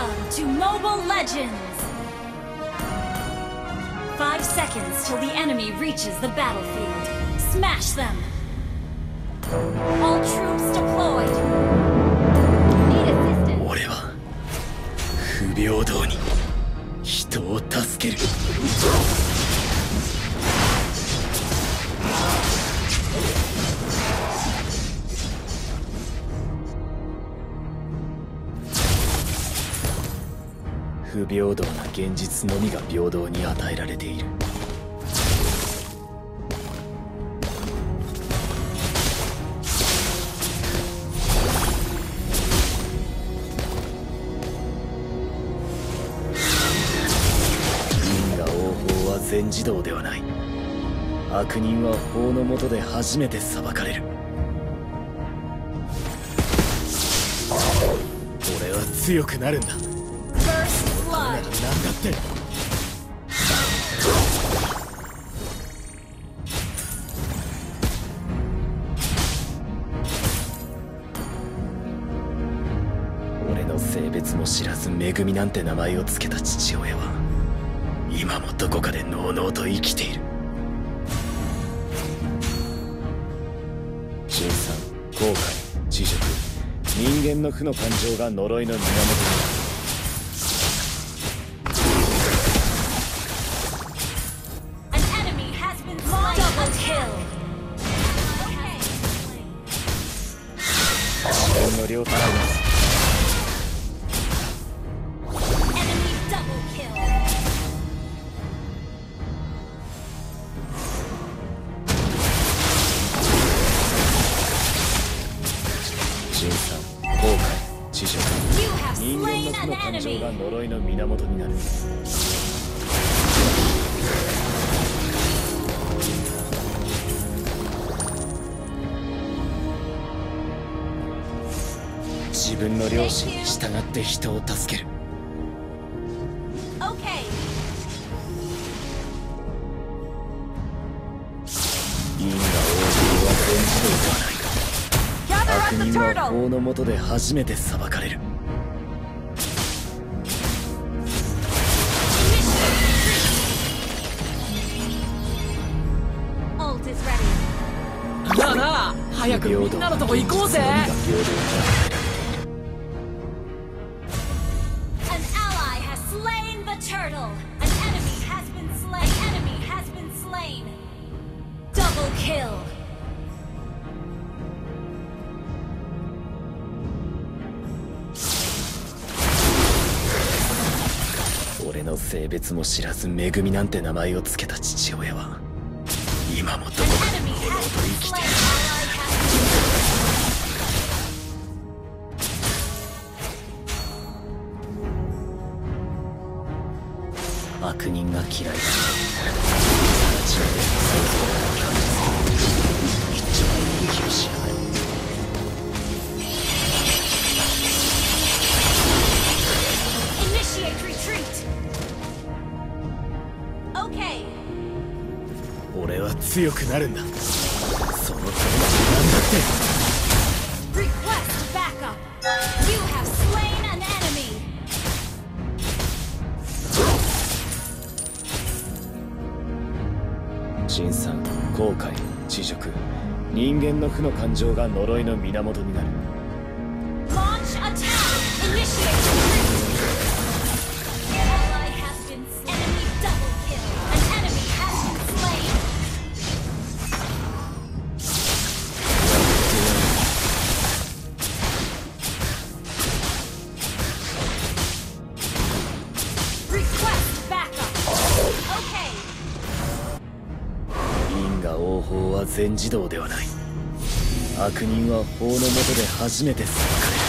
Welcome to Mobile Legends! 5 seconds till the enemy reaches the battlefield. Smash them! All troops deployed! Need assistance! 俺は不平等に人を助ける。不平等な現実のみが平等に与えられている。因果応報は全自動ではない。悪人は法の下で初めて裁かれる。俺は強くなるんだ。なんだって。俺の性別も知らずめぐみなんて名前を付けた父親は今もどこかでのうのうと生きている。辛酸、後悔、知食、人間の負の感情が呪いの源になる。両タラです。辛酸、後悔、知食、人間の負の感情が呪いの源になる。自分の良心に従って人を助ける。因果応報は全自動ではない。悪人は法の下で初めて裁かれる。なあなあ、早くみんなのとこ行こうぜ。俺の性別も知らずめぐみなんて名前を付けた父親は今もどこかでのうのうと生きている。悪人が嫌いだ。初めて想像が感じする。一丁の息をしやがる。俺は強くなるんだ。そのためになんだって。辛酸、後悔、知食、人間の負の感情が呪いの源になる。因果応報は全自動ではない。悪人は法の下で初めて裁かれる。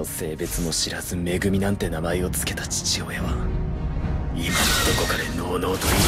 の性別も知らずめぐみなんて名前を付けた父親は今もどこかでのうのうと生きている。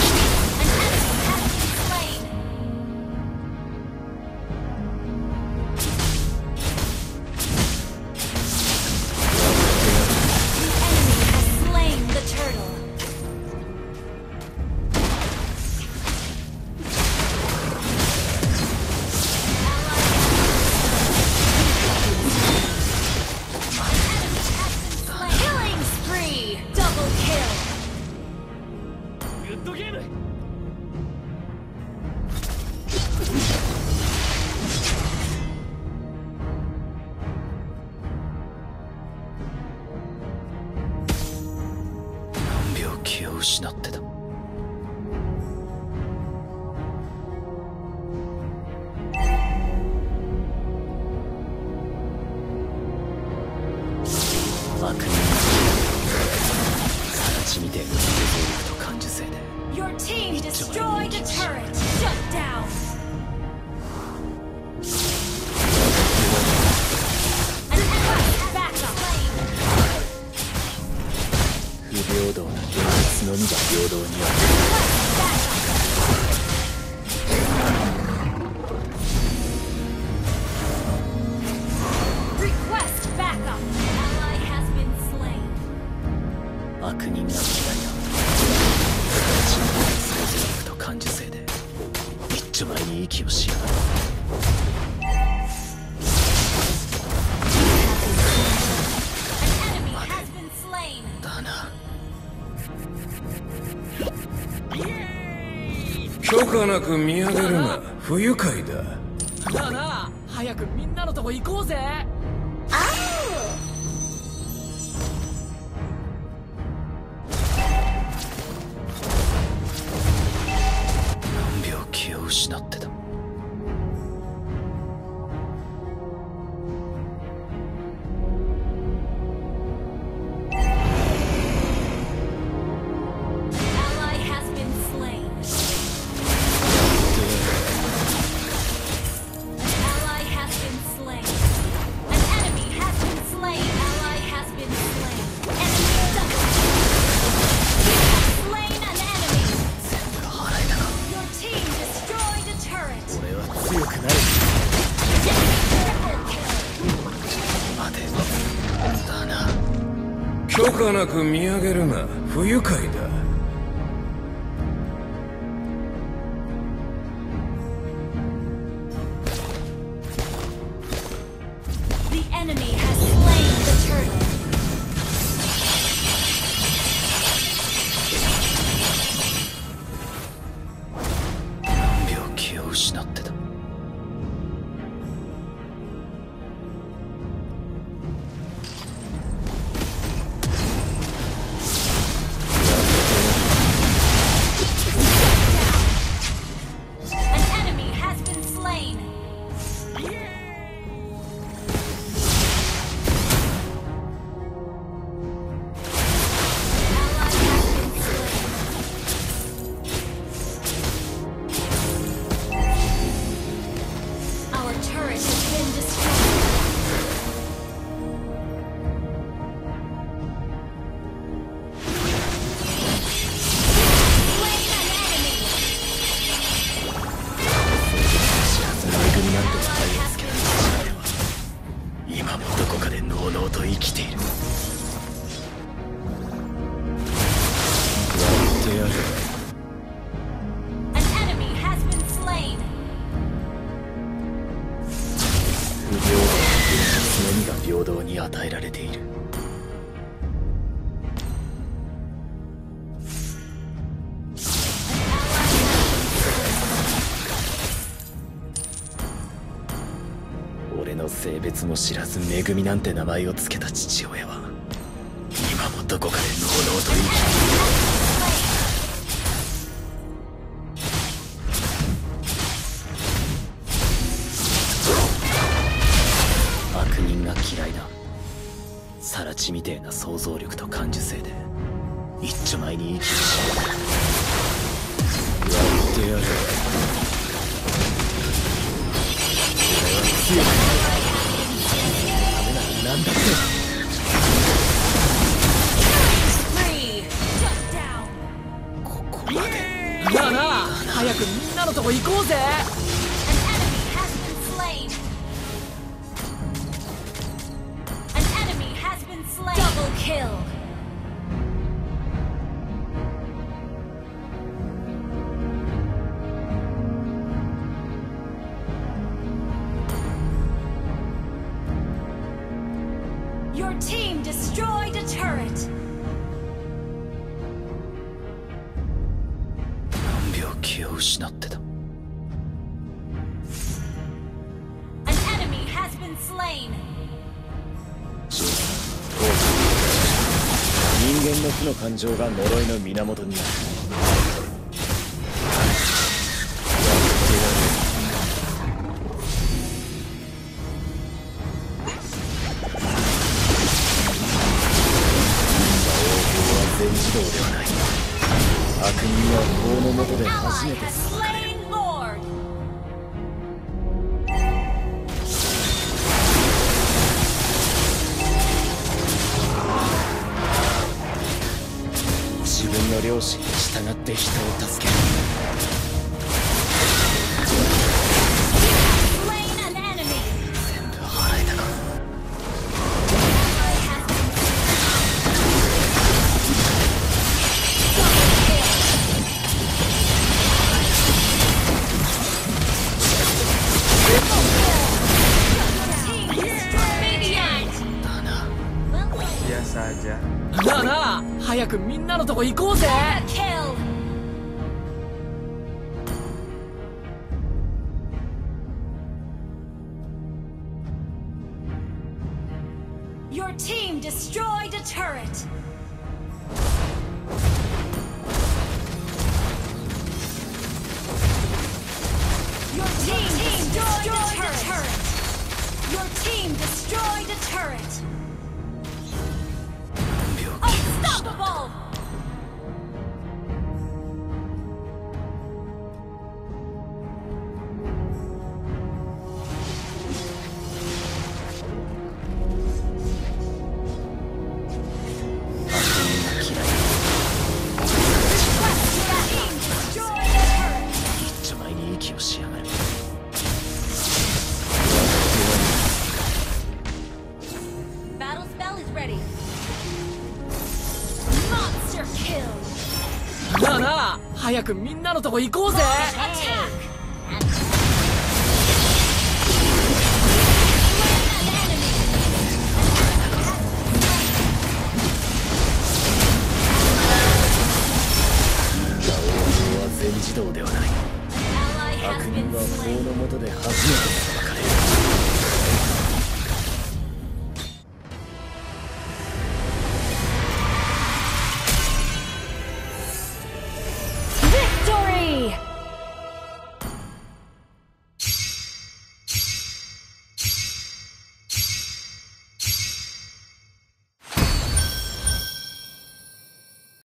気を失ってた。悪人形みてえな想像力と感受性で Your team destroyed a turret. Shut down. An enemy backup. 不平等な現実のみが平等にある。Request backup. Ally has been slain. 悪人が嫌いな形みたいな想像力と感受性で一丁前に息をしやがる。An enemy has been slain. だな。許可なく見上げるな。不愉快だ。なあなあ、早くみんなのとこ行こうぜ。何秒気を失ってた。Ally has been slain. Ally has been slain. An enemy has been slain. Ally has been slain. Enemy double. You have slain an enemy. 全部が払えたな。 Your team destroyed a turret. 俺は強くなる。 Triple kill. 待て。だな。許可なく見上げるな。不愉快だ。The enemy has slain the turtle. 何秒気を失ってた。An enemy has been slain. Ally has been slain. Our turret has been destroyed. Slain an enemy. 知らずめぐみなんて名前を付けた父親は今もどこかでのうのうと生きている。やってやる。 An enemy has been slain. 不平等な現実のみが平等に与えられている。俺の性別も知らずめぐみなんて名前を付けた父親は今もどこかでのうのうと生きている。悪人が嫌いだ。サラチみてえな想像力と感受性で一丁前に息をしやがる。やってやる。強くなるためなら何だって。あ早くみんなのとこ行こうぜ。 An enemy has been slain. Double kill. Your team destroyed a turret. 何秒気を失ってた。 An enemy has been slain. 人間の負の感情が呪いの源になる。全自動ではない。悪人は法の下で初めて裁かれる。 Slain Lord. 自分の良心に従って人を助ける。 Slain an enemy. 全部払えたか。 Biasa aja. なあなあ早くみんなのとこ行こうぜ。 Kill. Your team destroyed a turret. Your team destroyed a turret. Your team destroyed a turret. Unstoppable! Battle spell is ready. Monster kill! なあなあ早くみんなのとこ行こうぜ。